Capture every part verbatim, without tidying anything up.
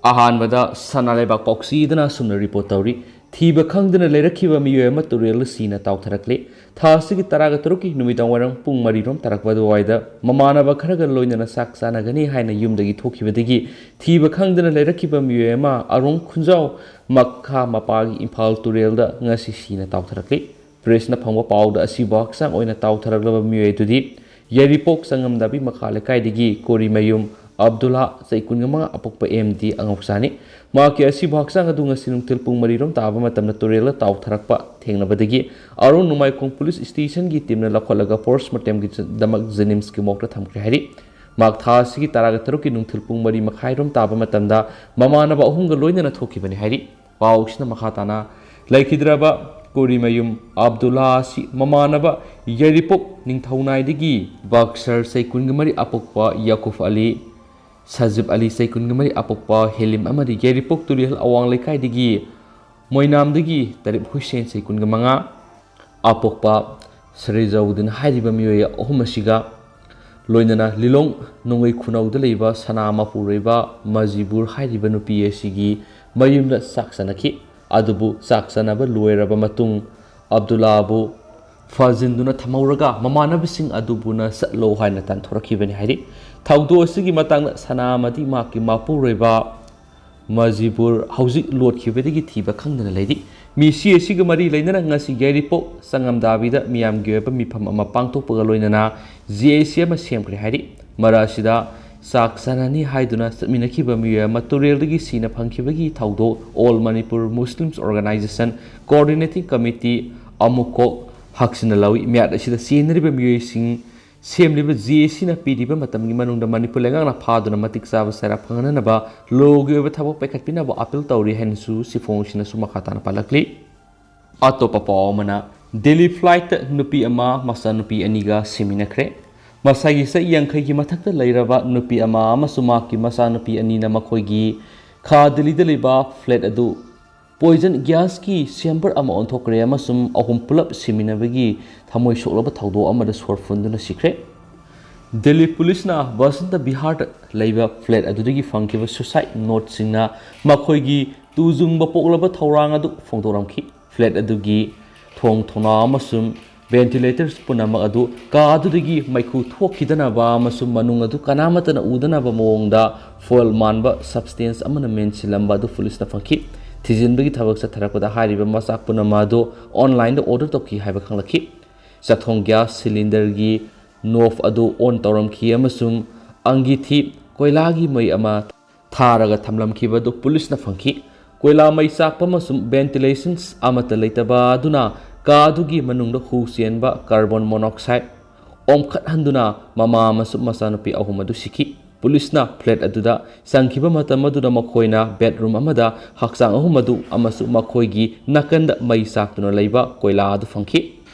ꯑꯍꯥꯟꯕꯗ ꯁꯅꯥ ꯂꯩꯕꯥꯛ ꯄꯥꯎꯁꯤꯗꯅ ꯑꯁꯨꯝꯅ ꯔꯤꯄꯣꯔꯠ ꯇꯧꯔꯤ꯫ ꯊꯤꯕ ꯈꯪꯗꯅ ꯂꯩꯔꯛꯈꯤꯕ ꯃꯤꯑꯣꯏ ꯑꯃ ꯇꯨꯔꯦꯜꯗ ꯁꯤꯅ ꯇꯥꯎꯊꯔꯛꯂꯤ꯫ ꯊꯥ ꯑꯁꯤꯒꯤ ꯇꯔꯥꯒ ꯇꯔꯨꯛꯀꯤ ꯅꯨꯃꯤꯗꯥꯡ ꯋꯥꯏꯔꯝ ꯄꯨꯡ ꯃꯔꯤ ꯔꯣꯝ ꯇꯥꯔꯛꯄ ꯑꯗꯨꯋꯥꯏꯗ ꯃꯃꯥꯟꯅꯕ ꯈꯔꯒ ꯂꯣꯏꯅꯅ ꯆꯥꯛ ꯆꯥꯅꯒꯅꯤ ꯍꯥꯏꯅ ꯌꯨꯝꯗꯒꯤ ꯊꯣꯛꯈꯤꯕꯗꯒꯤ ꯊꯤꯕ ꯈꯪꯗꯅ ꯂꯩꯔꯛꯈꯤꯕ ꯃꯤꯑꯣꯏ ꯑꯃ ꯑꯔꯣꯡ ꯈꯨꯟꯖꯥꯎ ꯃꯈꯥ ꯃꯄꯥꯒꯤ ꯏꯝꯐꯥꯜ ꯇꯨꯔꯦꯜꯗ ꯉꯁꯤ ꯁꯤꯅ ꯇꯥꯎꯊꯔꯛꯂꯤ꯫ ꯄ꯭ꯔꯦꯁꯅ ꯐꯪꯕ ꯄꯥꯎꯗ ꯑꯁꯤꯕ ꯍꯛꯆꯥꯡ ꯑꯣꯏꯅ ꯇꯥꯎꯊꯔꯛꯂꯕ ꯃꯤꯑꯣꯏ ꯑꯗꯨꯗꯤ ꯌꯥꯏꯔꯤꯄꯣꯛ ꯆꯉꯝꯗꯥꯕꯤ ꯃꯈꯥ ꯂꯩꯀꯥꯏꯗꯒꯤ ꯀꯣꯔꯤꯃꯌꯨꯝ ꯑꯕꯗꯨꯜꯂꯥ, ꯆꯍꯤ ꯀꯨꯟꯒ ꯃꯉꯥ, ꯑꯄꯣꯛꯄ ꯑꯦꯝ ꯗꯤ ꯑꯉꯧꯁꯥꯅꯤ꯫ ꯃꯍꯥꯛꯀꯤ ꯑꯁꯤꯕ ꯍꯛꯆꯥꯡ ꯑꯗꯨ ꯉꯁꯤ ꯅꯨꯡꯊꯤꯜ ꯄꯨꯡ ꯃꯔꯤ ꯔꯣꯝ ꯇꯥꯕ ꯃꯇꯝꯗ ꯇꯨꯔꯦꯜꯗ ꯇꯥꯎꯊꯔꯛꯄ ꯊꯦꯡꯅꯕꯗꯒꯤ ꯑꯔꯣꯟ ꯅꯣꯡꯃꯥꯏꯈꯣꯡ ꯄꯨꯂꯤꯁ ꯁ꯭ꯇꯦꯁꯟꯒꯤ ꯇꯤꯝꯅ ꯂꯧꯈꯠꯂꯒ ꯄꯣꯁꯠꯃꯣꯔꯇꯦꯝꯒꯤꯗꯃꯛ ꯖꯦꯅꯤꯝꯁꯀꯤ ꯃꯣꯔꯒꯇ ꯊꯝꯈ꯭ꯔꯦ ꯍꯥꯏꯔꯤ꯫ ꯃꯍꯥꯛ ꯊꯥ ꯑꯁꯤꯒꯤ ꯇꯔꯥꯒ ꯇꯔꯨꯛꯀꯤ ꯅꯨꯡꯊꯤꯜ ꯄꯨꯡ ꯃꯔꯤ ꯃꯈꯥꯏ ꯔꯣꯝ ꯇꯥꯕ ꯃꯇꯝꯗ ꯃꯃꯥꯟꯅꯕ ꯑꯍꯨꯝꯒ ꯂꯣꯏꯅꯅ ꯊꯣꯛꯈꯤꯕꯅꯤ ꯍꯥꯏꯔꯤ꯫ ꯄꯥꯎꯁꯤꯅ ꯃꯈꯥ ꯇꯥꯅ ꯂꯩꯈꯤꯗ꯭ꯔꯕ ꯀꯣꯔꯤꯃꯌꯨꯝ ꯑꯕꯗꯨꯜꯂꯥ ꯑꯁꯤ ꯃꯃꯥꯟꯅꯕ ꯌꯥꯏꯔꯤꯄꯣꯛ ꯅꯤꯡꯊꯧꯅꯥꯏꯗꯒꯤ ꯕꯛꯁꯔ ꯆꯍꯤ ꯀꯨꯟꯒ ꯃꯔꯤ ꯑꯄꯣꯛꯄ ꯌꯥꯀꯨꯐ ꯑꯂꯤ, ꯁꯖꯤꯕ ꯑꯂꯤ ꯆꯍꯤ ꯀꯨꯟꯒ ꯃꯔꯤ ꯑꯄꯣꯛꯄ ꯍꯦꯂꯤꯝ ꯑꯃꯗꯤ ꯌꯥꯏꯔꯤꯄꯣꯛ ꯇꯨꯔꯦꯜ ꯑꯋꯥꯡ ꯂꯩꯀꯥꯏꯗꯒꯤ ꯃꯣꯏꯅꯥꯝꯗꯒꯤ ꯇꯔꯤꯞ ꯍꯨꯏꯁꯦꯟ ꯆꯍꯤ ꯀꯨꯟꯒ ꯃꯉꯥ ꯑꯄꯣꯛꯄ ꯁꯔꯤꯖꯧꯗꯤꯟ ꯍꯥꯏꯔꯤꯕ ꯃꯤꯑꯣꯏ ꯑꯍꯨꯝ ꯑꯁꯤꯒ ꯂꯣꯏꯅꯅ ꯂꯤꯂꯣꯡ ꯅꯣꯡꯉꯩ ꯈꯨꯅꯧꯗ ꯂꯩꯕ ꯁꯅꯥ ꯃꯄꯨꯔꯣꯏꯕ ꯃꯖꯤꯕꯨꯔ ꯍꯥꯏꯔꯤꯕ ꯅꯨꯄꯤ ꯑꯁꯤꯒꯤ ꯃꯌꯨꯝꯗ ꯆꯥꯛ ꯆꯥꯅꯈꯤ꯫ ꯑꯗꯨꯕꯨ ꯆꯥꯛ ꯆꯥꯅꯕ ꯂꯣꯏꯔꯕ ꯃꯇꯨꯡ ꯑꯕꯗꯨꯜꯂꯥꯕꯨ ꯐꯥꯖꯤꯟꯗꯨꯅ ꯊꯝꯍꯧꯔꯒ ꯃꯃꯥꯟꯅꯕꯁꯤꯡ ꯑꯗꯨꯕꯨꯅ ꯆꯠꯂꯣ ꯍꯥꯏꯅ ꯇꯥꯟꯊꯣꯔꯛꯈꯤꯕꯅꯤ ꯍꯥꯏꯔꯤ꯫ ꯊꯧꯗꯣꯛ ꯑꯁꯤꯒꯤ ꯃꯇꯥꯡꯗ ꯁꯅꯥ ꯑꯃꯗꯤ ꯃꯍꯥꯛꯀꯤ ꯃꯄꯨꯔꯣꯏꯕ ꯃꯖꯤꯕꯨꯔ ꯍꯧꯖꯤꯛ ꯂꯣꯠꯈꯤꯕꯗꯒꯤ ꯊꯤꯕ ꯈꯪꯗꯅ ꯂꯩꯔꯤ꯫ ꯃꯤꯁꯤ ꯑꯁꯤꯒ ꯃꯔꯤ ꯂꯩꯅꯅ ꯉꯁꯤ ꯌꯥꯏꯔꯤꯄꯣꯛ ꯆꯉꯝꯗꯥꯕꯤꯗ ꯃꯤꯌꯥꯝꯒꯤ ꯑꯣꯏꯕ ꯃꯤꯐꯝ ꯑꯃ ꯄꯥꯡꯊꯣꯛꯄꯒ ꯂꯣꯏꯅꯅ ꯖꯦ ꯑꯦ ꯁꯤ ꯑꯃ ꯁꯦꯝꯈ꯭ꯔꯦ ꯍꯥꯏꯔꯤ꯫ ꯃꯔꯛ ꯑꯁꯤꯗ ꯆꯥꯛ ꯆꯥꯅꯅꯤ ꯍꯥꯏꯗꯨꯅ ꯆꯠꯃꯤꯟꯅꯈꯤꯕ ꯃꯤꯑꯣꯏ ꯑꯃ ꯇꯨꯔꯦꯜꯗꯒꯤ ꯁꯤꯅ ꯐꯪꯈꯤꯕꯒꯤ ꯊꯧꯗꯣꯛ All Manipur Muslims Organization Coordinating Committee ꯑꯃꯨꯛ ꯀꯣꯛ ꯍꯛꯆꯤꯟꯅ ꯂꯧꯏ꯫ ꯃꯤꯍꯥꯠ ꯑꯁꯤꯗ ꯆꯦꯟꯅꯔꯤꯕ ꯃꯤꯑꯣꯏꯁꯤꯡ ꯁꯦꯝꯂꯤꯕ ꯖꯦ ꯑꯦ ꯁꯤꯅ ꯄꯤꯔꯤꯕ ꯃꯇꯝꯒꯤ ꯃꯅꯨꯡꯗ ꯃꯅꯤꯄꯨꯔ ꯂꯩꯉꯥꯛꯅ ꯐꯥꯗꯨꯅ ꯃꯇꯤꯛ ꯆꯥꯕ ꯆꯩꯔꯥꯛ ꯐꯪꯍꯟꯅꯅꯕ ꯂꯣꯒꯤ ꯑꯣꯏꯕ ꯊꯕꯛ ꯄꯥꯏꯈꯠꯄꯤꯅꯕ ꯑꯄꯤꯜ ꯇꯧꯔꯤ ꯍꯥꯏꯅꯁꯨ ꯁꯤꯐꯣꯡꯁꯤꯅꯁꯨ ꯃꯈꯥ ꯇꯥꯅ ꯄꯜꯂꯛꯂꯤ꯫ ꯑꯇꯣꯞꯄ ꯄꯥꯎ ꯑꯃꯅ, ꯗꯦꯜꯂꯤ ꯐ꯭ꯂꯥꯏꯠꯇ ꯅꯨꯄꯤ ꯑꯃ ꯃꯆꯥꯅꯨꯄꯤ ꯑꯅꯤꯒ ꯁꯤꯃꯤꯟꯅꯈ꯭ꯔꯦ꯫ ꯃꯁꯥꯒꯤ ꯆꯍꯤ ꯌꯥꯡꯈꯩꯒꯤ ꯃꯊꯛꯇ ꯂꯩꯔꯕ ꯅꯨꯄꯤ ꯑꯃ ꯑꯃꯁꯨꯡ ꯃꯍꯥꯛꯀꯤ ꯃꯆꯥꯅꯨꯄꯤ ꯑꯅꯤꯅ ꯃꯈꯣꯏꯒꯤ ꯈꯥ ꯗꯦꯜꯂꯤꯗ ꯂꯩꯕ ꯐ꯭ꯂꯦꯠ ꯑꯗꯨ ꯄꯣꯏꯖꯟ ꯒ꯭ꯌꯥꯁꯀꯤ ꯁꯦꯝꯕꯔ ꯑꯃ ꯑꯣꯟꯊꯣꯛꯈ꯭ꯔꯦ ꯑꯃꯁꯨꯡ ꯑꯍꯨꯝ ꯄꯨꯂꯞ ꯁꯤꯃꯤꯟꯅꯕꯒꯤ ꯊꯃꯣꯏ ꯁꯣꯛꯂꯕ ꯊꯧꯗꯣꯛ ꯑꯃꯗ ꯁꯣꯔ ꯐꯨꯟꯗꯨꯅ ꯁꯤꯈ꯭ꯔꯦ꯫ ꯗꯦꯜꯂꯤ ꯄꯨꯂꯤꯁꯅ ꯕꯁꯟꯇ ꯕꯤꯍꯥꯔꯗ ꯂꯩꯕ ꯐ꯭ꯂꯦꯠ ꯑꯗꯨꯗꯒꯤ ꯐꯪꯈꯤꯕ ꯁꯨꯁꯥꯏꯠ ꯅꯣꯠꯁꯤꯡꯅ ꯃꯈꯣꯏꯒꯤ ꯇꯨꯖꯨꯡꯕ ꯄꯣꯛꯂꯕ ꯊꯧꯔꯥꯡ ꯑꯗꯨ ꯐꯣꯡꯗꯣꯔꯝꯈꯤ꯫ ꯐ꯭ꯂꯦꯠ ꯑꯗꯨꯒꯤ ꯊꯣꯡ ꯊꯣꯡꯅꯥꯎ ꯑꯃꯁꯨꯡ ꯚꯦꯟꯇꯤꯂꯦꯇꯔꯁ ꯄꯨꯝꯅꯃꯛ ꯑꯗꯨ ꯀꯥ ꯑꯗꯨꯗꯒꯤ ꯃꯩꯈꯨ ꯊꯣꯛꯈꯤꯗꯅꯕ ꯑꯃꯁꯨꯡ ꯃꯅꯨꯡ ꯑꯗꯨ ꯀꯅꯥꯃꯠꯇꯅ ꯎꯗꯅꯕ ꯃꯑꯣꯡꯗ ꯐꯣꯏꯜ ꯃꯥꯟꯕ ꯁꯕꯁꯇꯦꯟꯁ ꯑꯃꯅ ꯃꯦꯟꯁꯤꯜꯂꯝꯕ ꯑꯗꯨ ꯄꯨꯂꯤꯁꯅ ꯐꯪꯈꯤ꯫ ꯊꯤꯖꯤꯟꯕꯒꯤ ꯊꯕꯛ ꯆꯠꯊꯔꯛꯄꯗ ꯍꯥꯏꯔꯤꯕ ꯃꯆꯥꯛ ꯄꯨꯝꯅꯃꯛ ꯑꯗꯨ ꯑꯣꯟꯂꯥꯏꯟꯗ ꯑꯣꯔꯗꯔ ꯇꯧꯈꯤ ꯍꯥꯏꯕ ꯈꯪꯂꯛꯈꯤ꯫ ꯆꯥꯛꯊꯣꯡ ꯒ꯭ꯌꯥꯁ ꯁꯤꯂꯤꯟꯗꯔꯒꯤ ꯅꯣꯐ ꯑꯗꯨ ꯑꯣꯟ ꯇꯧꯔꯝꯈꯤ ꯑꯃꯁꯨꯡ ꯑꯪꯒꯤꯊꯤ ꯀꯣꯏꯂꯥꯒꯤ ꯃꯩ ꯑꯃ ꯊꯥꯔꯒ ꯊꯝꯂꯝꯈꯤꯕ ꯑꯗꯨ ꯄꯨꯂꯤꯁꯅ ꯐꯪꯈꯤ꯫ ꯀꯣꯏꯂꯥ ꯃꯩ ꯆꯥꯛꯄ ꯑꯃꯁꯨꯡ ꯚꯦꯟꯇꯤꯂꯦꯁꯟꯁ ꯑꯃꯠꯇ ꯂꯩꯇꯕ ꯑꯗꯨꯅ ꯀꯥ ꯑꯗꯨꯒꯤ ꯃꯅꯨꯡꯗ ꯍꯨ ꯆꯦꯟꯕ ꯀꯥꯔꯕꯣꯟ ꯃꯣꯅꯣꯛꯁꯥꯏꯗ ꯑꯣꯝꯈꯠꯍꯟꯗꯨꯅ ꯃꯃꯥ ꯑꯃꯁꯨꯡ ꯃꯆꯥꯅꯨꯄꯤ ꯑꯍꯨꯝ ꯑꯗꯨ ꯁꯤꯈꯤ꯫ ꯄꯨꯂꯤꯁꯅ ꯐ꯭ꯂꯦꯠ ꯑꯗꯨꯗ ꯆꯪꯈꯤꯕ ꯃꯇꯝ ꯑꯗꯨꯗ ꯃꯈꯣꯏꯅ ꯕꯦꯗꯔꯨꯝ ꯑꯃꯗ ꯍꯛꯆꯥꯡ ꯑꯍꯨꯝ ꯑꯗꯨ ꯑꯃꯁꯨꯡ ꯃꯈꯣꯏꯒꯤ ꯅꯥꯀꯟꯗ ꯃꯩ ꯆꯥꯛꯇꯨꯅ ꯂꯩꯕ ꯀꯣꯏꯂꯥ ꯑꯗꯨ ꯐꯪꯈꯤ꯫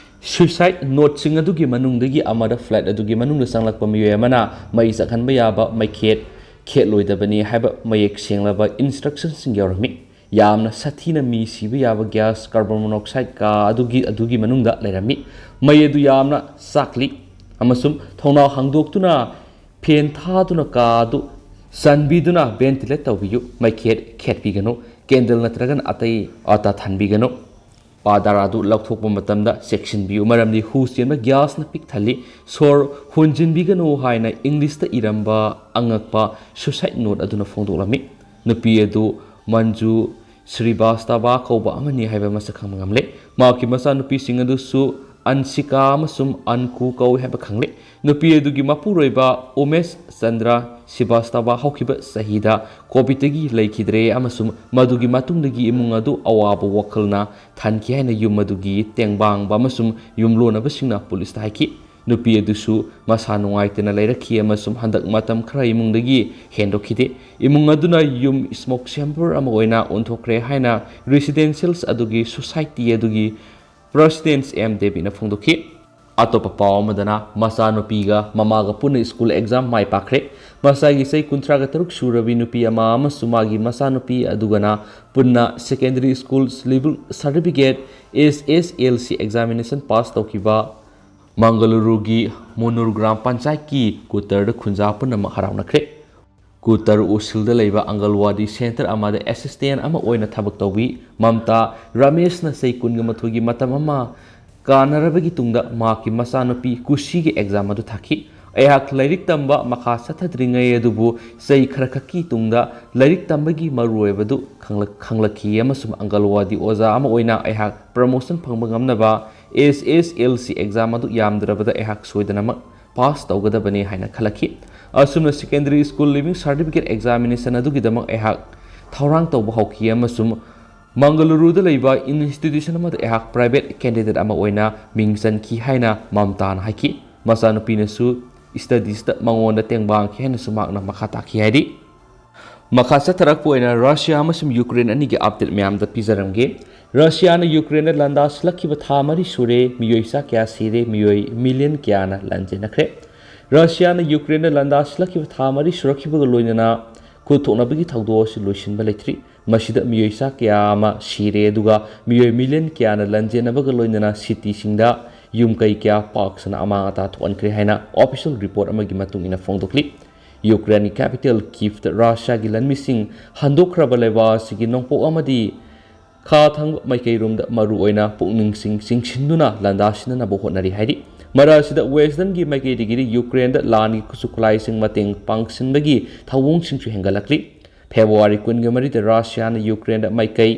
ꯁꯨꯏꯁꯥꯏꯗ ꯅꯣꯠꯁꯤꯡ ꯑꯗꯨꯒꯤ ꯃꯅꯨꯡꯗꯒꯤ ꯑꯃꯗ ꯐ꯭ꯂꯦꯠ ꯑꯗꯨꯒꯤ ꯃꯅꯨꯡꯗ ꯆꯪꯂꯛꯄ ꯃꯤꯑꯣꯏ ꯑꯃꯅ ꯃꯩ ꯆꯥꯛꯍꯟꯕ ꯌꯥꯕ ꯃꯩꯈꯦꯠ ꯈꯦꯠꯂꯣꯏꯗꯕꯅꯤ ꯍꯥꯏꯕ ꯃꯌꯦꯛ ꯁꯦꯡꯂꯕ ꯏꯟꯁꯇ꯭ꯔꯛꯁꯟꯁꯤꯡ ꯌꯥꯎꯔꯝꯃꯤ꯫ ꯌꯥꯝꯅ ꯁꯥꯊꯤꯅ ꯃꯤ ꯁꯤꯕ ꯌꯥꯕ ꯒ꯭ꯌꯥꯁ ꯀꯥꯔꯕꯣꯟ ꯃꯣꯅꯣꯛꯁꯥꯏꯗ ꯀꯥ ꯑꯗꯨꯒꯤ ꯑꯗꯨꯒꯤ ꯃꯅꯨꯡꯗ ꯂꯩꯔꯝꯃꯤ꯫ ꯃꯩ ꯑꯗꯨ ꯌꯥꯝꯅ ꯆꯥꯛꯂꯤ ꯑꯃꯁꯨꯡ ꯊꯣꯡꯅꯥꯎ ꯍꯥꯡꯗꯣꯛꯇꯨꯅ ꯐꯦꯟ ꯊꯥꯗꯨꯅ ꯀꯥ ꯑꯗꯨ ꯆꯟꯕꯤꯗꯨꯅ ꯚꯦꯟꯇꯤꯂꯦꯠ ꯇꯧꯕꯤꯌꯨ꯫ ꯃꯩꯈꯦꯠ ꯈꯦꯠꯄꯤꯒꯅꯨ꯫ ꯀꯦꯟꯗꯜ ꯅꯠꯇ꯭ꯔꯒꯅ ꯑꯇꯩ ꯑꯇꯥ ꯊꯥꯟꯕꯤꯒꯅꯨ꯫ ꯄꯥꯗꯥꯔ ꯑꯗꯨ ꯂꯧꯊꯣꯛꯄ ꯃꯇꯝꯗ ꯆꯦꯛꯁꯤꯟꯕꯤꯌꯨ, ꯃꯔꯝꯗꯤ ꯍꯨ ꯆꯦꯟꯕ ꯒ꯭ꯌꯥꯁꯅ ꯄꯤꯛ ꯊꯜꯂꯤ꯫ ꯁꯣꯔ ꯍꯣꯟꯖꯤꯟꯕꯤꯒꯅꯨ ꯍꯥꯏꯅ ꯏꯪꯂꯤꯁꯇ ꯏꯔꯝꯕ ꯑꯉꯛꯄ ꯁꯨꯁꯥꯏꯗ ꯅꯣꯠ ꯑꯗꯨꯅ ꯐꯣꯡꯗꯣꯛꯂꯝꯃꯤ꯫ ꯅꯨꯄꯤ ꯑꯗꯨ ꯃꯟꯖꯨ ꯁ꯭ꯔꯤꯕꯥꯁꯇꯕꯥ ꯀꯧꯕ ꯑꯃꯅꯤ ꯍꯥꯏꯕ ꯃꯁꯛ ꯈꯪꯕ ꯉꯝꯂꯦ꯫ ꯃꯍꯥꯛꯀꯤ ꯃꯆꯥꯅꯨꯄꯤꯁꯤꯡ ꯑꯗꯨꯁꯨ ꯑꯟꯁꯤꯀꯥ ꯑꯃꯁꯨꯡ ꯑꯟꯀꯨ ꯀꯧꯏ ꯍꯥꯏꯕ ꯈꯪꯂꯦ꯫ ꯅꯨꯄꯤ ꯑꯗꯨꯒꯤ ꯃꯄꯨꯔꯣꯏꯕ ꯎꯃꯦꯁ ꯆꯟꯗ꯭ꯔ ꯁ꯭ꯔꯤꯕꯥꯁꯇꯕꯥ ꯍꯧꯈꯤꯕ ꯆꯍꯤꯗ ꯀꯣꯚꯤꯗꯇꯒꯤ ꯂꯩꯈꯤꯗ꯭ꯔꯦ ꯑꯃꯁꯨꯡ ꯃꯗꯨꯒꯤ ꯃꯇꯨꯡꯗꯒꯤ ꯏꯃꯨꯡ ꯑꯗꯨ ꯑꯋꯥꯕ ꯋꯥꯈꯜꯅ ꯊꯟꯈꯤ ꯍꯥꯏꯅ ꯌꯨꯝ ꯑꯗꯨꯒꯤ ꯇꯦꯡꯕꯥꯡꯕ ꯑꯃꯁꯨꯡ ꯌꯨꯝꯂꯣꯟꯅꯕꯁꯤꯡꯅ ꯄꯨꯂꯤꯁꯇ ꯍꯥꯏꯈꯤ꯫ ꯅꯨꯄꯤ ꯑꯗꯨꯁꯨ ꯃꯁꯥ ꯅꯨꯡꯉꯥꯏꯇꯅ ꯂꯩꯔꯛꯈꯤ ꯑꯃꯁꯨꯡ ꯍꯟꯗꯛ ꯃꯇꯝ ꯈꯔ ꯏꯃꯨꯡꯗꯒꯤ ꯍꯦꯟꯗꯣꯛꯈꯤꯗꯦ꯫ ꯏꯃꯨꯡ ꯑꯗꯨꯅ ꯌꯨꯝ ꯁ꯭ꯃꯣꯛ ꯆꯦꯝꯕꯔ ꯑꯃ ꯑꯣꯏꯅ ꯑꯣꯟꯊꯣꯛꯈ꯭ꯔꯦ ꯍꯥꯏꯅ ꯔꯤꯁꯤꯗꯦꯟꯁꯤꯌꯦꯜꯁ ꯑꯗꯨꯒꯤ ꯁꯣꯁꯥꯏꯇꯤ ꯑꯗꯨꯒꯤ ꯄ꯭ꯔꯁꯤꯗꯦꯟꯠ ꯑꯦꯝ ꯗꯦꯕꯤꯅ ꯐꯣꯡꯗꯣꯛꯈꯤ꯫ ꯑꯇꯣꯞꯄ ꯄꯥꯎ ꯑꯃꯗꯅ, ꯃꯆꯥꯅꯨꯄꯤꯒ ꯃꯃꯥꯒ ꯄꯨꯟꯅ ꯁ꯭ꯀꯨꯜ ꯑꯦꯛꯖꯥꯝ ꯃꯥꯏ ꯄꯥꯛꯈ꯭ꯔꯦ꯫ ꯃꯁꯥꯒꯤ ꯆꯍꯤ ꯀꯨꯟꯊ꯭ꯔꯥꯒ ꯇꯔꯨꯛ ꯁꯨꯔꯕꯤ ꯅꯨꯄꯤ ꯑꯃ ꯑꯃꯁꯨꯡ ꯃꯥꯒꯤ ꯃꯆꯥꯅꯨꯄꯤ ꯑꯗꯨꯒꯅ ꯄꯨꯟꯅ ꯁꯦꯀꯦꯟꯗꯔꯤ ꯁ꯭ꯀꯨꯜ ꯂꯦꯚꯦꯜ ꯁꯥꯔꯇꯤꯐꯤꯀꯦꯠ, ꯑꯦꯁ ꯑꯦꯁ ꯑꯦꯜ ꯁꯤ ꯑꯦꯛꯖꯥꯃꯤꯅꯦꯁꯟ ꯄꯥꯁ ꯇꯧꯈꯤꯕ ꯃꯪꯒꯂꯨꯔꯨꯒꯤ ꯃꯨꯅꯨꯔ ꯒ꯭ꯔꯥꯝ ꯄꯟꯆꯥꯌꯠꯀꯤ ꯀ꯭ꯋꯥꯇꯔꯗ ꯈꯨꯟꯖꯥ ꯄꯨꯝꯅꯃꯛ ꯍꯔꯥꯎꯅꯈ꯭ꯔꯦ꯫ ꯀ꯭ꯋꯥꯇꯔ ꯎꯁꯤꯜꯗ ꯂꯩꯕ ꯑꯪꯒꯜꯋꯥꯗꯤ ꯁꯦꯟꯇꯔ ꯑꯃꯗ ꯑꯦꯁꯤꯁꯇꯦꯟ ꯑꯃ ꯑꯣꯏꯅ ꯊꯕꯛ ꯇꯧꯕꯤ ꯃꯝꯇꯥ ꯔꯥꯃꯦꯁꯅ ꯆꯍꯤ ꯀꯨꯟꯒ ꯃꯥꯊꯣꯏꯒꯤ ꯃꯇꯝ ꯑꯃ ꯀꯥꯟꯅꯔꯕꯒꯤ ꯇꯨꯡꯗ ꯃꯍꯥꯛꯀꯤ ꯃꯆꯥꯅꯨꯄꯤ ꯀꯨꯁꯤꯒꯤ ꯑꯦꯛꯖꯥꯝ ꯑꯗꯨ ꯊꯥꯈꯤ꯫ "ꯑꯩꯍꯥꯛ ꯂꯥꯏꯔꯤꯛ ꯇꯝꯕ ꯃꯈꯥ ꯆꯠꯊꯗ꯭ꯔꯤꯉꯩ ꯑꯗꯨꯕꯨ ꯆꯍꯤ ꯈꯔꯈꯛꯀꯤ ꯇꯨꯡꯗ ꯂꯥꯏꯔꯤꯛ ꯇꯝꯕꯒꯤ ꯃꯔꯨꯑꯣꯏꯕꯗꯨ ꯈꯪꯂꯛ-, ꯈꯪꯂꯛꯈꯤ ꯑꯃꯁꯨꯡ ꯑꯪꯒꯜꯋꯥꯗꯤ ꯑꯣꯖꯥ ꯑꯃ ꯑꯣꯏꯅ ꯑꯩꯍꯥꯛ ꯄ꯭ꯔꯃꯣꯁꯟ ꯐꯪꯕ ꯉꯝꯅꯕ ꯑꯦꯁ ꯑꯦꯁ ꯑꯦꯜ ꯁꯤ ꯑꯦꯛꯖꯥꯝ ꯑꯗꯨ ꯌꯥꯝꯗ꯭ꯔꯕꯗ ꯑꯩꯍꯥꯛ ꯁꯣꯏꯗꯅꯃꯛ ꯄꯥꯁ ꯇꯧꯒꯗꯕꯅꯤ" ꯍꯥꯏꯅ ꯈꯜꯂꯛꯈꯤ꯫ ꯑꯁꯨꯝꯅ secondary school living certificate examination ꯑꯗꯨꯒꯤꯗꯃꯛ ꯑꯩꯍꯥꯛ ꯊꯧꯔꯥꯡ ꯇꯧꯕ ꯍꯧꯈꯤ ꯑꯃꯁꯨꯡ ꯃꯪꯒꯂꯨꯔꯨꯗ ꯂꯩꯕ ꯏꯟꯁꯇꯤꯇ꯭ꯌꯨꯁꯟ ꯑꯃꯗ ꯑꯩꯍꯥꯛ ꯄ꯭ꯔꯥꯏꯚꯦꯠ ꯀꯦꯟꯗꯤꯗꯦꯠ ꯑꯃ ꯑꯣꯏꯅ ꯃꯤꯡ ꯆꯟꯈꯤ ꯍꯥꯏꯅ ꯃꯝꯇꯥꯅ ꯍꯥꯏꯈꯤ꯫ ꯃꯆꯥꯅꯨꯄꯤꯅꯁꯨ ꯁ꯭ꯇꯗꯤꯁꯇ ꯃꯉꯣꯟꯗ ꯇꯦꯡꯕꯥꯡꯈꯤ ꯍꯥꯏꯅꯁꯨ ꯃꯍꯥꯛꯅ ꯃꯈꯥ ꯇꯥꯈꯤ ꯍꯥꯏꯔꯤ꯫ ꯃꯈꯥ ꯆꯠꯊꯔꯛꯄ ꯑꯣꯏꯅ ꯔꯁꯤꯌꯥ ꯑꯃꯁꯨꯡ ꯌꯨꯀ꯭ꯔꯦꯟ ꯑꯅꯤꯒꯤ ꯑꯞꯗꯦꯠ ꯃꯌꯥꯝꯗ ꯄꯤꯖꯔꯝꯒꯦ꯫ ꯔꯁꯤꯌꯥꯅ ꯌꯨꯀ꯭ꯔꯦꯟꯗ ꯂꯥꯟꯗꯥ ꯁꯤꯜꯂꯛꯈꯤꯕ ꯊꯥ ꯃꯔꯤ ꯁꯨꯔꯦ, ꯃꯤꯑꯣꯏ ꯆꯥ ꯀꯌꯥ ꯁꯤꯔꯦ, ꯃꯤꯑꯣꯏ ꯃꯤꯂꯤꯌꯟ ꯀꯌꯥꯅ ꯂꯥꯟꯖꯦꯟꯅꯈ꯭ꯔꯦ꯫ ꯔꯁꯤꯌꯥꯅ ꯌꯨꯀ꯭ꯔꯦꯟꯗ ꯂꯥꯟꯗꯥ ꯁꯤꯜꯂꯛꯈꯤꯕ ꯊꯥ ꯃꯔꯤ ꯁꯨꯔꯛꯈꯤꯕꯒ ꯂꯣꯏꯅꯅ ꯈꯨꯠꯊꯣꯛꯅꯕꯒꯤ ꯊꯧꯗꯣꯛ ꯑꯁꯤ ꯂꯣꯏꯁꯤꯟꯕ ꯂꯩꯇ꯭ꯔꯤ꯫ ꯃꯁꯤꯗ ꯃꯤꯑꯣꯏ ꯆꯥ ꯀꯌꯥ ꯑꯃ ꯁꯤꯔꯦ, ꯑꯗꯨꯒ ꯃꯤꯑꯣꯏ ꯃꯤꯂꯤꯌꯟ ꯀꯌꯥꯅ ꯂꯥꯟꯖꯦꯟꯅꯕꯒ ꯂꯣꯏꯅꯅ ꯁꯤꯇꯤꯁꯤꯡꯗ ꯌꯨꯝ ꯀꯩ ꯀꯌꯥ ꯄꯥꯛ ꯁꯟꯅ ꯑꯃꯥꯡ ꯑꯇꯥ ꯊꯣꯛꯍꯟꯈ꯭ꯔꯦ ꯍꯥꯏꯅ ꯑꯣꯐꯤꯁꯤꯌꯦꯜ ꯔꯤꯄꯣꯔꯠ ꯑꯃꯒꯤ ꯃꯇꯨꯡ ꯏꯟꯅ ꯐꯣꯡꯗꯣꯛꯂꯤ꯫ ꯌꯨꯀ꯭ꯔꯦꯟꯒꯤ ꯀꯦꯄꯤꯇꯦꯜ ꯀꯤꯐꯇ ꯔꯁꯤꯌꯥꯒꯤ ꯂꯥꯟꯃꯤꯁꯤꯡ ꯍꯟꯗꯣꯛꯈ꯭ꯔꯕ ꯂꯩꯕꯥꯛ ꯑꯁꯤꯒꯤ ꯅꯣꯡꯄꯣꯛ ꯑꯃꯗꯤ ꯈꯥ ꯊꯪꯕ ꯃꯥꯏꯀꯩꯔꯣꯝꯗ ꯃꯔꯨꯑꯣꯏꯅ ꯄꯨꯛꯅꯤꯡꯁꯤꯡ ꯆꯤꯡꯁꯤꯟꯗꯨꯅ ꯂꯥꯟꯗꯥ ꯁꯤꯟꯅꯅꯕ ꯍꯣꯠꯅꯔꯤ ꯍꯥꯏꯔꯤ꯫ ꯃꯔꯛ ꯑꯁꯤꯗ ꯋꯦꯁꯇꯔꯟꯒꯤ ꯃꯥꯏꯀꯩꯗꯒꯤꯗꯤ ꯌꯨꯀ꯭ꯔꯦꯟꯗ ꯂꯥꯟꯒꯤ ꯈꯨꯠꯁꯨ ꯈꯨꯠꯂꯥꯏꯁꯤꯡ ꯃꯇꯦꯡ ꯄꯥꯡꯁꯤꯟꯕꯒꯤ ꯊꯧꯑꯣꯡꯁꯤꯡꯁꯨ ꯍꯦꯟꯒꯠꯂꯛꯂꯤ꯫ ꯐꯦꯕ꯭ꯔꯨꯋꯥꯔꯤ ꯀꯨꯟꯒ ꯃꯔꯤꯗ ꯔꯁꯤꯌꯥꯅ ꯌꯨꯀ꯭ꯔꯦꯟꯗ ꯃꯥꯏꯀꯩ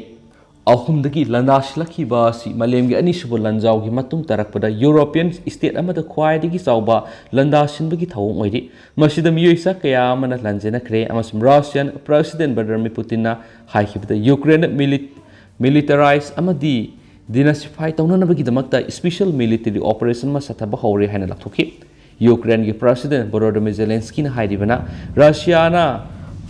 ꯑꯍꯨꯝꯗꯒꯤ ꯂꯥꯟꯗꯥ ꯁꯤꯜꯂꯛꯈꯤꯕ ꯑꯁꯤ ꯃꯥꯂꯦꯝꯒꯤ ꯑꯅꯤꯁꯨꯕ ꯂꯥꯟꯖꯥꯎꯒꯤ ꯃꯇꯨꯡ ꯇꯥꯔꯛꯄꯗ ꯌꯨꯔꯣꯄꯤꯌꯟ ꯁ꯭ꯇꯦꯠ ꯑꯃꯗ ꯈ꯭ꯋꯥꯏꯗꯒꯤ ꯆꯥꯎꯕ ꯂꯥꯟꯗꯥ ꯁꯤꯟꯕꯒꯤ ꯊꯧꯑꯣꯡ ꯑꯣꯏꯔꯤ꯫ ꯃꯁꯤꯗ ꯃꯤꯑꯣꯏ ꯆꯥ ꯀꯌꯥ ꯑꯃꯅ ꯂꯥꯟꯖꯦꯟꯅꯈ꯭ꯔꯦ ꯑꯃꯁꯨꯡ ꯔꯁꯤꯌꯥꯟ ꯄ꯭ꯔꯦꯁꯤꯗꯦꯟ ꯚ꯭ꯂꯥꯗꯤꯃꯤꯔ ꯄꯨꯇꯤꯟꯅ ꯍꯥꯏꯈꯤꯕꯗ ꯌꯨꯀ꯭ꯔꯦꯟꯗ ꯃꯤꯂꯤꯠ-, ꯃꯤꯂꯤꯇꯔꯥꯏꯖ ꯑꯃꯗꯤ ꯗꯤꯅꯥꯁꯤꯐꯥꯏ ꯇꯧꯅꯅꯕꯒꯤꯗꯃꯛꯇ ꯁ꯭ꯄꯦꯁꯤꯌꯦꯜ ꯃꯤꯂꯤꯇꯔꯤ ꯑꯣꯄꯔꯦꯁꯟ ꯑꯃ ꯆꯠꯊꯕ ꯍꯧꯔꯦ ꯍꯥꯏꯅ ꯂꯥꯎꯊꯣꯛꯈꯤ꯫ ꯌꯨꯀ꯭ꯔꯦꯟꯒꯤ ꯄ꯭ꯔꯦꯁꯤꯗꯦꯟ ꯚꯣꯂꯣꯗꯤꯃꯤꯔ ꯖꯦꯂꯦꯟꯁꯀꯤꯅ ꯍꯥꯏꯔꯤꯕꯅ ꯔꯁꯤꯌꯥꯅ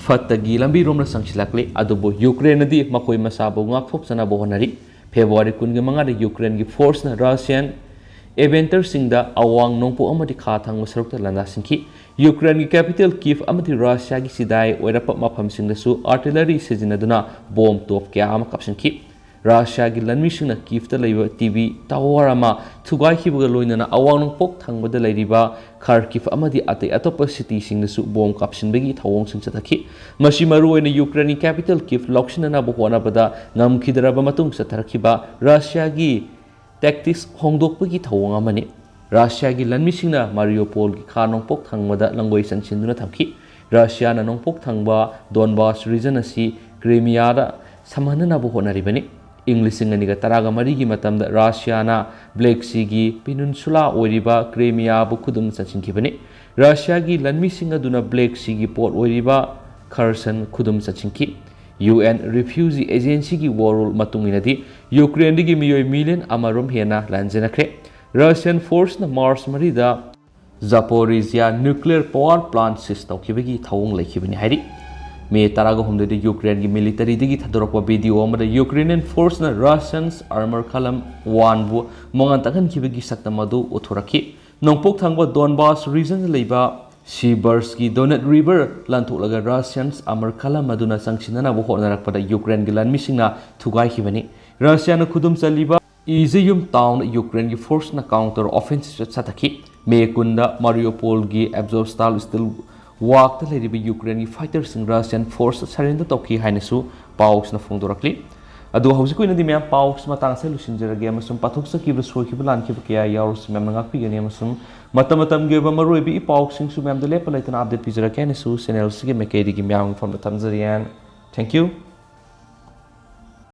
ꯐꯠꯇꯒꯤ ꯂꯝꯕꯤꯔꯣꯝꯗ ꯆꯪꯁꯤꯜꯂꯛꯂꯤ, ꯑꯗꯨꯕꯨ ꯌꯨꯀ꯭ꯔꯦꯟꯅꯗꯤ ꯃꯈꯣꯏ ꯃꯁꯥꯕꯨ ꯉꯥꯛꯊꯣꯛꯆꯅꯕ ꯍꯣꯠꯅꯔꯤ꯫ ꯐꯦꯕ꯭ꯔꯨꯋꯥꯔꯤ ꯀꯨꯟꯒ ꯃꯉꯥꯗ ꯌꯨꯀ꯭ꯔꯦꯟꯒꯤ ꯐꯣꯔꯁꯅ ꯔꯁꯤꯌꯥꯟ ꯑꯦꯚꯦꯟꯇꯔꯁꯤꯡꯗ ꯑꯋꯥꯡ ꯅꯣꯡꯄꯣꯛ ꯑꯃꯗꯤ ꯈꯥ ꯊꯪꯕ ꯁꯔꯨꯛꯇ ꯂꯥꯟꯗꯥꯁꯤꯟꯈꯤ꯫ ꯌꯨꯀ꯭ꯔꯦꯟꯒꯤ ꯀꯦꯄꯤꯇꯦꯜ ꯀꯤꯐ ꯑꯃꯗꯤ ꯔꯁꯤꯌꯥꯒꯤ ꯆꯤꯗꯥꯏ ꯑꯣꯏꯔꯛꯄ ꯃꯐꯝꯁꯤꯡꯗꯁꯨ ꯑꯥꯔꯇꯤꯂꯔꯤ ꯁꯤꯖꯤꯟꯅꯗꯨꯅ ꯕꯣꯝ ꯇꯣꯞ ꯀꯌꯥ ꯑꯃ ꯀꯥꯞꯁꯤꯟꯈꯤ꯫ ꯔꯥꯁꯤꯌꯥꯒꯤ ꯂꯥꯟꯃꯤꯁꯤꯡꯅ ꯀꯤꯐꯇ ꯂꯩꯕ ꯇꯤ ꯚꯤ ꯇꯥꯋꯔ ꯑꯃ ꯊꯨꯒꯥꯏꯈꯤꯕꯒ ꯂꯣꯏꯅꯅ ꯑꯋꯥꯡ ꯅꯣꯡꯄꯣꯛ ꯊꯪꯕꯗ ꯂꯩꯔꯤꯕ ꯈꯥꯔꯀꯤꯐ ꯑꯃꯗꯤ ꯑꯇꯩ ꯑꯇꯣꯞꯄ ꯁꯤꯇꯤꯁꯤꯡꯗꯁꯨ ꯕꯣꯝ ꯀꯥꯞꯁꯤꯟꯕꯒꯤ ꯊꯧꯑꯣꯡꯁꯤꯡ ꯆꯠꯊꯈꯤ꯫ ꯃꯁꯤ ꯃꯔꯨꯑꯣꯏꯅ ꯌꯨꯀ꯭ꯔꯦꯟꯒꯤ ꯀꯦꯄꯤꯇꯦꯜ ꯀꯤꯐ ꯂꯧꯁꯤꯟꯅꯅꯕ ꯍꯣꯠꯅꯕꯗ ꯉꯝꯈꯤꯗ꯭ꯔꯕ ꯃꯇꯨꯡ ꯆꯠꯊꯔꯛꯈꯤꯕ ꯔꯥꯁꯤꯌꯥꯒꯤ ꯇꯦꯛꯇꯤꯛꯁ ꯍꯣꯡꯗꯣꯛꯄꯒꯤ ꯊꯧꯑꯣꯡ ꯑꯃꯅꯤ꯫ ꯔꯥꯁꯤꯌꯥꯒꯤ ꯂꯥꯟꯃꯤꯁꯤꯡꯅ ꯃꯥꯔꯤꯌꯣꯄꯣꯜꯒꯤ ꯈꯥ ꯅꯣꯡꯄꯣꯛ ꯊꯪꯕꯗ ꯂꯪꯒꯣꯏ ꯆꯟꯁꯤꯟꯗꯨꯅ ꯊꯝꯈꯤ꯫ ꯔꯥꯁꯤꯌꯥꯅ ꯅꯣꯡꯄꯣꯛ ꯊꯪꯕ ꯗꯣꯟꯕꯥꯁ ꯔꯤꯖꯟ ꯑꯁꯤ ꯀ꯭ꯔꯤꯃꯤꯌꯥꯗ ꯁꯝꯍꯟꯅꯅꯕ ꯍꯣꯠꯅꯔꯤꯕꯅꯤ꯫ ꯏꯪ ꯂꯤꯁꯤꯡ ꯑꯅꯤꯒ ꯇꯔꯥꯒ ꯃꯔꯤꯒꯤ ꯃꯇꯝꯗ ꯔꯥꯁꯤꯌꯥꯅ ꯕ꯭ꯂꯦꯛ ꯁꯤꯒꯤ ꯄꯤꯅꯨꯟꯁꯨꯂꯥ ꯑꯣꯏꯔꯤꯕ ꯀ꯭ꯔꯤꯃꯤꯌꯥꯕꯨ ꯈꯨꯗꯨꯝ ꯆꯟꯁꯤꯟꯈꯤꯕꯅꯤ꯫ ꯔꯥꯁꯤꯌꯥꯒꯤ ꯂꯥꯟꯃꯤꯁꯤꯡ ꯑꯗꯨꯅ ꯕ꯭ꯂꯦꯛ ꯁꯤꯒꯤ ꯄꯣꯔꯠ ꯑꯣꯏꯔꯤꯕ ꯈꯔꯁꯟ ꯈꯨꯗꯨꯝ ꯆꯟꯁꯤꯟꯈꯤ꯫ ꯌꯨ ꯑꯦꯟ ꯔꯤꯐ꯭ꯌꯨꯖꯤ ꯑꯦꯖꯦꯟꯁꯤꯒꯤ ꯋꯥꯔꯣꯜ ꯃꯇꯨꯡ ꯏꯟꯅꯗꯤ ꯌꯨꯀ꯭ꯔꯦꯟꯗꯒꯤ ꯃꯤꯑꯣꯏ ꯃꯤꯂꯤꯌꯟ ꯑꯃꯔꯣꯝ ꯍꯦꯟꯅ ꯂꯥꯟꯖꯦꯟꯅꯈ꯭ꯔꯦ꯫ ꯔꯁꯤꯌꯟ ꯐꯣꯔꯁꯅ ꯃꯥꯔꯆ ꯃꯔꯤꯗ ꯖꯥꯄꯣꯔꯤꯖꯤꯌꯥ ꯅ꯭ꯌꯨꯀ꯭ꯂꯤꯌꯔ ꯄꯥꯋꯔ ꯄ꯭ꯂꯥꯟꯠ ꯁꯤꯖ ꯇꯧꯈꯤꯕꯒꯤ ꯊꯧꯑꯣꯡ ꯂꯩꯈꯤꯕꯅꯤ ꯍꯥꯏꯔꯤ꯫ ꯃꯦ ꯇꯔꯥꯒ ꯍꯨꯝꯗꯣꯏꯗ ꯌꯨꯀ꯭ꯔꯦꯟꯒꯤ ꯃꯤꯂꯤꯇꯔꯤꯗꯒꯤ ꯊꯥꯗꯣꯔꯛꯄ ꯚꯤꯗꯤꯑꯣ ꯑꯃꯗ ꯌꯨꯀ꯭ꯔꯦꯅꯤꯌꯟ ꯐꯣꯔꯁꯅ ꯔꯁꯤꯌꯟꯁ ꯑꯥꯔꯃꯔ ꯀꯂꯝ ꯋꯥꯟꯕꯨ ꯃꯉꯥꯜ ꯇꯥꯛꯍꯟꯈꯤꯕꯒꯤ ꯁꯛꯇꯝ ꯑꯗꯨ ꯎꯠꯊꯣꯔꯛꯈꯤ꯫ ꯅꯣꯡꯄꯣꯛ ꯊꯪꯕ ꯗꯣꯟꯕꯥꯁ ꯔꯤꯖꯟꯗ ꯂꯩꯕ ꯁꯤꯕꯔꯁꯀꯤ ꯗꯣꯅꯦꯠ ꯔꯤꯚꯔ ꯂꯥꯟꯊꯣꯛꯂꯒ ꯔꯁꯤꯌꯟꯁ ꯑꯥꯔꯃꯔ ꯀꯂꯝ ꯑꯗꯨꯅ ꯆꯪꯁꯤꯟꯅꯅꯕ ꯍꯣꯠꯅꯔꯛꯄꯗ ꯌꯨꯀ꯭ꯔꯦꯟꯒꯤ ꯂꯥꯟꯃꯤꯁꯤꯡꯅ ꯊꯨꯒꯥꯏꯈꯤꯕꯅꯤ꯫ ꯔꯁꯤꯌꯥꯅ ꯈꯨꯗꯨꯝ ꯆꯜꯂꯤꯕ ꯏꯖꯤꯌꯨꯝ ꯇꯥꯎꯟꯗ ꯌꯨꯀ꯭ꯔꯦꯟꯒꯤ ꯐꯣꯔꯁꯅ ꯀꯥꯎꯟꯇꯔ ꯑꯣꯐꯦꯟꯁꯤꯞ ꯆꯠꯊꯈꯤ꯫ ꯃꯦ ꯀꯨꯟꯗ ꯃꯥꯔꯤꯌꯣꯄꯣꯜꯒꯤ ꯑꯦꯕꯖꯣꯁꯇꯥꯜ ꯁ꯭ꯇꯤꯜ ꯋꯥꯛꯇ ꯂꯩꯔꯤꯕ ꯌꯨꯀ꯭ꯔꯦꯟꯒꯤ ꯐꯥꯏꯇꯔꯁꯤꯡ ꯔꯁꯤꯌꯟ ꯐꯣꯔꯁꯇ ꯁꯔꯦꯟꯗꯔ ꯇꯧꯈꯤ ꯍꯥꯏꯅꯁꯨ ꯄꯥꯎꯁꯤꯅ ꯐꯣꯡꯗꯣꯔꯛꯂꯤ꯫ ꯑꯗꯨ ꯍꯧꯖꯤꯛꯀꯤ ꯑꯣꯏꯅꯗꯤ ꯃꯌꯥꯝ ꯄꯥꯎꯁꯤ ꯃꯇꯥꯡ ꯑꯁꯤꯗ ꯂꯣꯏꯁꯤꯟꯖꯔꯒꯦ ꯑꯃꯁꯨꯡ ꯄꯥꯊꯣꯛꯆꯈꯤꯕ ꯁꯣꯏꯈꯤꯕ ꯂꯥꯟꯈꯤꯕ ꯀꯌꯥ ꯌꯥꯎꯔꯁꯨ ꯃꯌꯥꯝꯅ ꯉꯥꯛꯄꯤꯒꯅꯤ ꯑꯃꯁꯨꯡ ꯃꯇꯝ ꯃꯇꯝꯒꯤ ꯑꯣꯏꯕ ꯃꯔꯨꯑꯣꯏꯕ ꯏ ꯄꯥꯎꯁꯤꯡꯁꯨ ꯃꯌꯥꯝꯗ ꯂꯦꯞꯄ ꯂꯩꯇꯅ ꯑꯞꯗꯦꯠ ꯄꯤꯖꯔꯛꯀꯦ ꯍꯥꯏꯅꯁꯨ ꯆꯦꯅꯦꯜꯁꯤꯒꯤ ꯃꯥꯏꯀꯩꯗꯒꯤ ꯃꯌꯥꯝꯒꯤ ꯃꯐꯝꯗ ꯊꯝꯖꯔꯤ꯫ And thank you꯫